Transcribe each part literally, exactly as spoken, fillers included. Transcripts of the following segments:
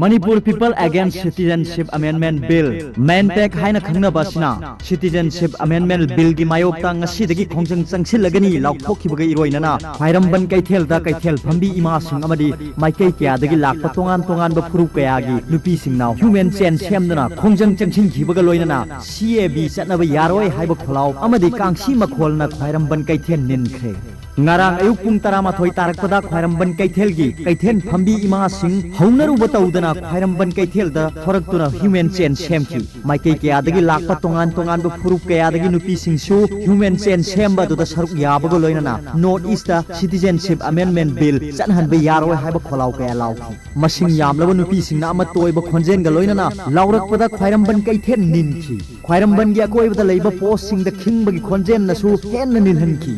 Manipur People Against Citizenship Amendment Bill, ꯃꯦꯟꯄꯦꯛ ꯍꯥꯏꯅ ꯈꯪꯅꯕ ꯑꯁꯤꯅ Citizenship Amendment Billꯒꯤ ꯃꯥꯌꯣꯛꯇ ꯉꯁꯤꯗꯒꯤ ꯈꯣꯡꯖꯪ ꯆꯪꯁꯤꯜꯂꯒꯅꯤ ꯂꯥꯎꯊꯣꯛꯈꯤꯕꯒ ꯏꯔꯣꯏꯅꯅ ꯈ꯭ꯋꯥꯏꯔꯝꯕꯟ ꯀꯩꯊꯦꯜꯗ ꯀꯩꯊꯦꯜ ꯐꯝꯕꯤ ꯏꯃꯥꯁꯤꯡ ꯑꯃꯗꯤ ꯃꯥꯏꯀꯩ ꯀꯌꯥꯗꯒꯤ ꯂꯥꯛꯄ ꯇꯣꯉꯥꯟ ꯇꯣꯉꯥꯟꯕ ꯐꯨꯔꯨꯞ ꯀꯌꯥꯒꯤ ꯅꯨꯄꯤꯁꯤꯡꯅ human chain ꯁꯦꯝꯗꯨꯅ ꯈꯣꯡꯖꯪ ꯆꯪꯁꯤꯟꯈꯤꯕꯒ ꯂꯣꯏꯅꯅ C A B ꯆꯠꯅꯕ ꯌꯥꯔꯣꯏ ꯍꯥꯏꯕ ꯈꯣꯜꯂꯥꯎ ꯑꯃꯗꯤ ꯀꯥꯡꯁꯤ ꯃꯈꯣꯜꯅ ꯈ꯭ꯋꯥꯏꯔꯝꯕꯟ ꯀꯩꯊꯦꯜ ꯅꯤꯟꯈ꯭ꯔꯦ꯫ ꯉꯔꯥꯡ ꯑꯌꯨꯛ ꯄꯨꯡ ꯇꯔꯥꯃꯥꯊꯣꯏ ꯇꯥꯔꯛꯄꯗ ꯈ꯭ꯋꯥꯏꯔꯝꯕꯟ ꯀꯩꯊꯦꯜꯒꯤ ꯀꯩꯊꯦꯜ ꯐꯝꯕꯤ ꯏꯃꯥꯁꯤꯡ ꯍꯧꯅꯔꯨꯕ ꯇꯧꯗꯅ ꯈ꯭ꯋꯥꯏꯔꯝꯕꯟ ꯀꯩꯊꯦꯜꯗ ꯊꯣꯔꯛꯇꯨꯅ human chain ꯁꯦꯝꯈꯤ꯫ ꯃꯥꯏꯀꯩ ꯀꯌꯥꯗꯒꯤ ꯂꯥꯛꯄ ꯇꯣꯉꯥꯟ ꯇꯣꯉꯥꯟꯕ ꯐꯨꯔꯨꯞ ꯀꯌꯥꯗꯒꯤ ꯅꯨꯄꯤꯁꯤꯡꯁꯨ human chain ꯁꯦꯝꯕ ꯑꯗꯨꯗ ꯁꯔꯨꯛ ꯌꯥꯕꯒ ꯂꯣꯏꯅꯅ North Eastꯇ Citizenship Amendment Bill ꯆꯠꯍꯟꯕ ꯌꯥꯔꯣꯏ ꯍꯥꯏꯕ ꯈꯣꯜꯂꯥꯎ ꯀꯌꯥ ꯂꯥꯎꯈꯤ꯫ ꯃꯁꯤꯡ ꯌꯥꯝꯂꯕ ꯅꯨꯄꯤꯁꯤꯡꯅ ꯑꯃꯠꯇ ꯑꯣꯏꯕ ꯈꯣꯟꯖꯦꯜꯒ ꯂꯣꯏꯅꯅ ꯂꯥꯎꯔꯛꯄꯗ ꯈ꯭ꯋꯥꯏꯔꯝꯕꯟ ꯀꯩꯊꯦꯜ ꯅꯤꯟꯈꯤ꯫ ꯈ꯭ꯋꯥꯏꯔꯝꯕꯟꯒꯤ ꯑꯀꯣꯏꯕꯗ ꯂꯩꯕ ꯄꯣꯁꯁꯤꯡꯗ ꯈꯤꯡꯕꯒꯤ ꯈꯣꯟꯖꯦꯜꯅꯁꯨ ꯍꯦꯟꯅ ꯅꯤꯜꯍꯟꯈꯤ꯫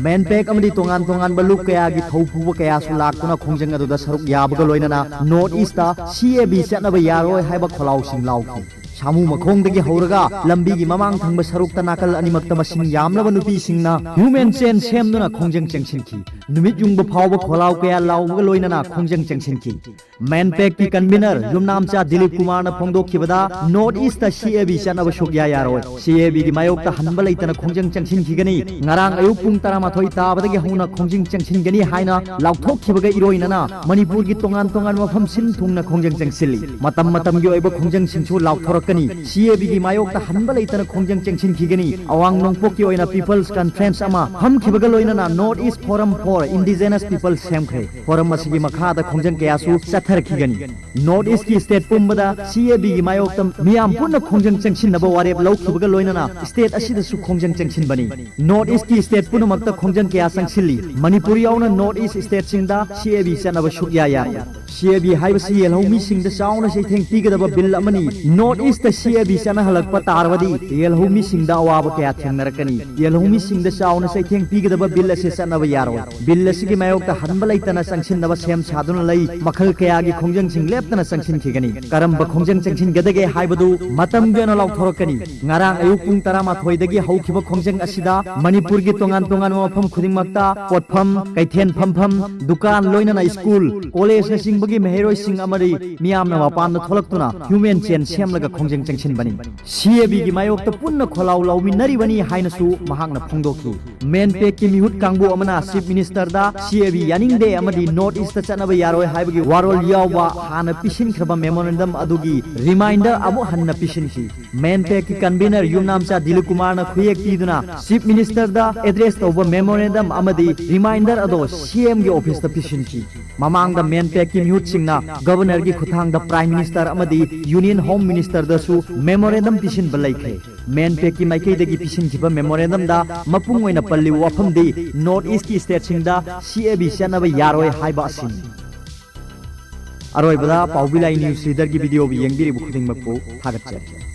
ꯃꯦꯟꯄꯦꯛ ꯑꯃꯗꯤ ꯇꯣꯉꯥꯟ ꯇꯣꯉꯥꯟꯕ ꯂꯨꯞ ꯀꯌꯥꯒꯤ ꯊꯧ ꯄꯨꯕ ꯀꯌꯥꯁꯨ ꯂꯥꯛꯇꯨꯅ ꯈꯣꯡꯖꯪ ꯑꯗꯨꯗ ꯁꯔꯨꯛ ꯌꯥꯕꯒ ꯂꯣꯏꯅꯅ North Eastꯇ C A B ꯆꯠꯅꯕ ꯌꯥꯔꯣꯏ ꯍꯥꯏꯕ ꯈꯣꯜꯂꯥꯎꯁꯤꯡ ꯂꯥꯎꯈꯤ꯫ ꯁꯥꯃꯨ ꯃꯈꯣꯡꯗꯒꯤ ꯍꯧꯔꯒ ꯂꯝꯕꯤꯒꯤ ꯃꯃꯥꯡ ꯊꯪꯕ ꯁꯔꯨꯛꯇ ꯅꯥꯀꯜ ꯑꯅꯤꯃꯛꯇ ꯃꯁꯤꯡ ꯌꯥꯝꯂꯕ ꯅꯨꯄꯤꯁꯤꯡꯅ human chain ꯁꯦꯝꯗꯨꯅ ꯈꯣꯡꯖꯪ ꯆꯪꯁꯤꯟꯈꯤ꯫ ꯅꯨꯃꯤꯠ ꯌꯨꯡꯕ ꯐꯥꯎꯕ ꯈꯣꯜꯂꯥꯎ ꯀꯌꯥ ꯂꯥꯎꯕꯒ ꯂꯣꯏꯅꯅ ꯈꯣꯡꯖꯪ ꯆꯪꯁꯤꯟꯈꯤ꯫ ꯃꯦꯟꯄꯦꯛꯀꯤ convener ꯌꯨꯝꯅꯥꯝꯆꯥ ꯗꯤꯂꯤꯞ ꯀꯨꯃꯥꯔꯅ ꯐꯣꯡꯗꯣꯛꯈꯤꯕꯗ, North Eastꯇ C A B ꯆꯠꯅꯕ ꯁꯨꯛꯌꯥ ꯌꯥꯔꯣꯏ꯫ C A Bꯒꯤ ꯃꯥꯌꯣꯛꯇ ꯍꯟꯕ ꯂꯩꯇꯅ ꯈꯣꯡꯖꯪ ꯆꯪꯁꯤꯟꯈꯤꯒꯅꯤ꯫ ꯉꯔꯥꯡ ꯑꯌꯨꯛ ꯄꯨꯡ ꯇꯔꯥꯃꯥꯊꯣꯏ ꯇꯥꯕꯗꯒꯤ ꯍꯧꯅ ꯈꯣꯡꯖꯪ ꯆꯪꯁꯤꯟꯒꯅꯤ ꯍꯥꯏꯅ ꯂꯥꯎꯊꯣꯛꯈꯤꯕꯒ ꯏꯔꯣꯏꯅꯅ ꯃꯅꯤꯄꯨꯔꯒꯤ ꯇꯣꯉꯥꯟ ꯇꯣꯉꯥꯟꯕ ꯃꯐꯝ ꯁꯤꯟ ꯊꯨꯡꯅ ꯈꯣꯡꯖꯪ ꯆꯪꯁꯤꯜꯂꯤ꯫ ꯃꯇꯝ ꯃꯇꯝꯒꯤ ꯑꯣꯏꯕ ꯈꯣꯡꯖꯪꯁꯤꯡꯁꯨ ꯂꯥꯎꯊꯣꯔꯛꯀꯅꯤ꯫ C A Bꯒꯤ ꯃꯥꯌꯣꯛꯇ ꯍꯟꯕ ꯂꯩꯇꯅ ꯈꯣꯡꯖꯪ ꯆꯪꯁꯤꯟꯈꯤꯒꯅꯤ꯫ ꯑꯋꯥꯡ ꯅꯣꯡꯄꯣꯛꯀꯤ ꯑꯣꯏꯅ People's Conference ꯑꯃ ꯐꯝꯈꯤꯕꯒ ꯂꯣꯏꯅꯅ North East Forum for Indigenous People ꯁꯦꯝꯈ꯭ꯔꯦ꯫ Forum ꯑꯁꯤꯒꯤ ꯃꯈꯥꯗ ꯈꯣꯡꯖꯪ ꯀꯌꯥꯁꯨ ꯆꯠꯊꯔꯛꯈꯤꯒꯅꯤ꯫ North Eastꯀꯤ state ꯄꯨꯝꯕꯗ C A Bꯒꯤ ꯃꯥꯌꯣꯛꯇ ꯃꯤꯌꯥꯝ ꯄꯨꯟꯅ ꯈꯣꯡꯖꯪ ꯆꯪꯁꯤꯟꯅꯕ ꯋꯥꯔꯦꯞ ꯂꯧꯈꯤꯕꯒ ꯂꯣꯏꯅꯅ state ꯑꯁꯤꯗꯁꯨ ꯈꯣꯡꯖꯪ ꯆꯪꯁꯤꯟꯕꯅꯤ꯫ North Eastꯀꯤ state ꯄꯨꯝꯅꯃꯛꯇ ꯈꯣꯡꯖꯪ ꯀꯌꯥ ꯆꯪꯁꯤꯜꯂꯤ꯫ ꯃꯅꯤꯄꯨꯔ ꯌꯥꯎꯅ North East stateꯁꯤꯡꯗ C A B ꯆꯠꯅꯕ ꯁꯨꯛꯌꯥ ꯌꯥꯔꯣꯏ꯫ C A B ꯍꯥꯏꯕꯁꯤ ꯌꯦꯜꯍꯧꯃꯤꯁꯤꯡꯗ ꯆꯥꯎꯅ ꯆꯩꯊꯦꯡ ꯄꯤꯒꯗꯕ bill ꯑꯃꯅꯤ꯫ North Eastꯇ C A B ꯆꯠꯅꯍꯜꯂꯛꯄ ꯇꯥꯔꯕꯗꯤ ꯌꯦꯜꯍꯧꯃꯤꯁꯤꯡꯗ ꯑꯋꯥꯕ ꯀꯌꯥ ꯊꯦꯡꯅꯔꯛꯀꯅꯤ꯫ ꯌꯦꯜꯍꯧꯃꯤꯁꯤꯡꯗ ꯆꯥꯎꯅ ꯆꯩꯊꯦꯡ ꯄꯤꯒꯗꯕ bill ꯑꯁꯤ ꯆꯠꯅꯕ ꯌꯥꯔꯣꯏ꯫ Bill ꯑꯁꯤꯒꯤ ꯃꯥꯌꯣꯛꯇ ꯍꯟꯕ ꯂꯩꯇꯅ ꯆꯪꯁꯤꯟꯅꯕ ꯁꯦꯝ ꯁꯥꯗꯨꯅ ꯂꯩ꯫ ꯃꯈꯜ ꯀꯌꯥꯒꯤ ꯈꯣꯡꯖꯪꯁꯤꯡ ꯂꯦꯞꯇꯅ ꯆꯪꯁꯤꯟꯈꯤꯒꯅꯤ꯫ ꯀꯔꯝꯕ ꯈꯣꯡꯖꯪ ꯆꯪꯁꯤꯟꯒꯗꯒꯦ ꯍꯥꯏꯕꯗꯨ ꯃꯇꯝꯒꯤ ꯑꯣꯏꯅ ꯂꯥꯎꯊꯣꯔꯛꯀꯅꯤ꯫ ꯉꯔꯥꯡ ꯑꯌꯨꯛ ꯄꯨꯡ ꯇꯔꯥꯃꯥꯊꯣꯏꯗꯒꯤ ꯍꯧꯈꯤꯕ ꯈꯣꯡꯖꯪ ꯑꯁꯤꯗ ꯃꯅꯤꯄꯨꯔꯒꯤ ꯇꯣꯉꯥꯟ ꯇꯣꯉꯥꯟꯕ ꯃꯐꯝ ꯈꯨꯗꯤꯡꯃꯛꯇ ꯄꯣꯠꯐꯝ, ꯀꯩꯊꯦꯜ ꯐꯝꯐꯝ, ꯗꯨꯀꯥꯟ, ꯂꯣꯏꯅꯅ school, collegeꯅꯆꯤꯡꯕ ꯒꯤ ꯃꯍꯩꯔꯣꯏꯁꯤꯡ ꯑꯃꯗꯤ ꯃꯤꯌꯥꯝꯅ ꯃꯄꯥꯟꯗ ꯊꯣꯛꯂꯛꯇꯨꯅ human chain ꯁꯦꯝꯂꯒ ꯈꯣꯡꯖꯪ ꯆꯪꯁꯤꯟꯕꯅꯤ꯫ CAB ꯒꯤ ꯃꯥꯌꯣꯛꯇ ꯄꯨꯟꯅ ꯈꯣꯜꯂꯥꯎ ꯂꯥꯎꯃꯤꯟꯅꯔꯤꯕꯅꯤ ꯍꯥꯏꯅꯁꯨ ꯃꯍꯥꯛꯅ ꯐꯣꯡꯗꯣꯛꯈꯤ꯫ MANPAC ꯀꯤ ꯃꯤꯍꯨꯠ ꯀꯥꯡꯕꯨ ꯑꯃꯅ Chief Minister ꯗ CAB ꯌꯥꯅꯤꯡꯗꯦ ꯑꯃꯗꯤ North East ꯇ ꯆꯠꯅꯕ ꯌꯥꯔꯣꯏ ꯍꯥꯏꯕꯒꯤ ꯋꯥꯔꯣꯜ ꯌꯥꯎꯕ ꯍꯥꯟꯅ ꯄꯤꯁꯤꯟꯈ꯭ꯔꯕ memorandum ꯑꯗꯨꯒꯤ reminder ꯑꯃꯨꯛ ꯍꯟꯅ ꯄꯤꯁꯤꯟꯈꯤ꯫ MANPAC ꯀꯤ convener ꯌꯨꯝꯅꯥꯝꯆꯥ ꯗꯤꯂꯤꯞ ꯀꯨꯃꯥꯔꯅ ꯈꯨꯌꯦꯛ ꯄꯤꯗꯨꯅ Chief Minister ꯗ address ꯇꯧꯕ memorandum ꯑꯃꯗꯤ reminder ꯑꯗꯣ CM ꯒꯤ office ꯇ ꯄꯤꯁꯤꯟꯈꯤ꯫ ꯃꯃꯥꯡꯗ MANPAC ꯀꯤ ꯃꯤꯍꯨꯠꯁꯤꯡꯅ Governor ꯒꯤ ꯈꯨꯠꯊꯥꯡꯗ Prime Minister ꯑꯃꯗꯤ Union Home Minister ꯗꯁꯨ memorandum ꯄꯤꯁꯤꯟꯕ ꯂꯩꯈ꯭ꯔꯦ꯫ MANPAC ꯀꯤ ꯃꯥꯏꯀꯩꯗꯒꯤ ꯄꯤꯁꯤꯟꯈꯤꯕ memorandum ꯗ ꯃꯄꯨꯡ ꯑꯣꯏꯅ ꯄꯜꯂꯤꯕ ꯋꯥꯐꯝꯗꯤ North East ꯀꯤ state ꯁꯤꯡꯗ CAB ꯆꯠꯅꯕ ꯌꯥꯔꯣꯏ ꯍꯥꯏꯕ ꯑꯁꯤꯅꯤ꯫ ꯑꯔꯣꯏꯕꯗ ꯄꯥꯎꯕꯤ ꯂꯥꯏ news leader ꯒꯤ video ꯕꯨ ꯌꯦꯡꯕꯤꯔꯤꯕ ꯈꯨꯗꯤꯡꯃꯛꯄꯨ ꯊꯥꯒꯠꯆꯔꯤ꯫